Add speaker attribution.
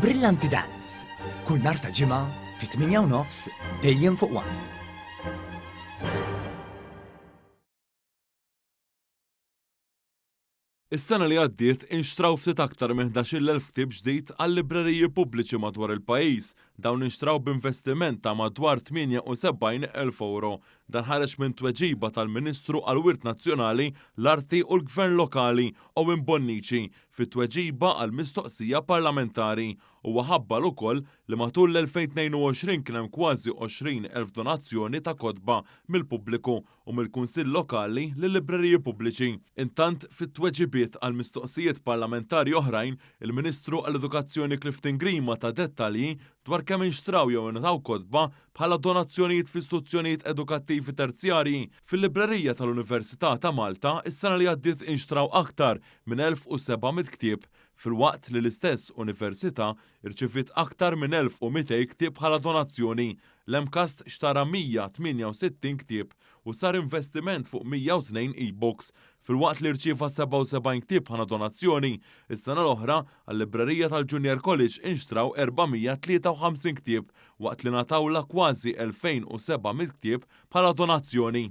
Speaker 1: Brillanti Dance, kull nhar ta' Ġimgħa fit-8 u nofs dejjem fuq One.
Speaker 2: Is-sena li għaddiet inxtraw ftit aktar minn 11,000 ktieb ġdid għal-libreriji pubbliċi madwar il-pajjiż. Dawn inxtraw b'investiment ta' madwar 78,000 ewro. Dan ħareġ minn tweġiba tal-Ministru għall-Wirt Nazzjonali, l-Arti u l-Gvern Lokali, Owen Bonnici, fi tweġiba għal mistoqsija parlamentari. Huwa ħabbar ukoll li matul l-2022 kien hemm kważi 20,000 donazzjoni ta' kotba mill-pubbliku u mill-Kunsill Lokali lil-libreriji pubbliċi. Intant, fit-tweġibiet għal mistoqsijiet parlamentari oħrajn, il-Ministru għall-Edukazzjoni Clifton Grima ta dettalji dwar kemm inxtraw jew ingħataw kotba bħala donazzjonijiet f'istituzzjonijiet edukattivi terzjarji. Fil-librerija tal-Università ta' Malta, is-sena li għaddiet inxtraw aktar minn 1,700 ktieb, filwaqt li l-istess Università rċiviet aktar minn 1,200 ktieb bħala donazzjoni. L-MCAST xtara 168 ktieb u sar investiment fuq 102 e-books, filwaqt li rċieva 77 ktieb bħala donazzjoni. Is-sena l-oħra, għal-librerija tal-Junior College inxtraw 453 ktieb, waqt li ngħatawlha kważi 2,700 ktieb bħala donazzjoni.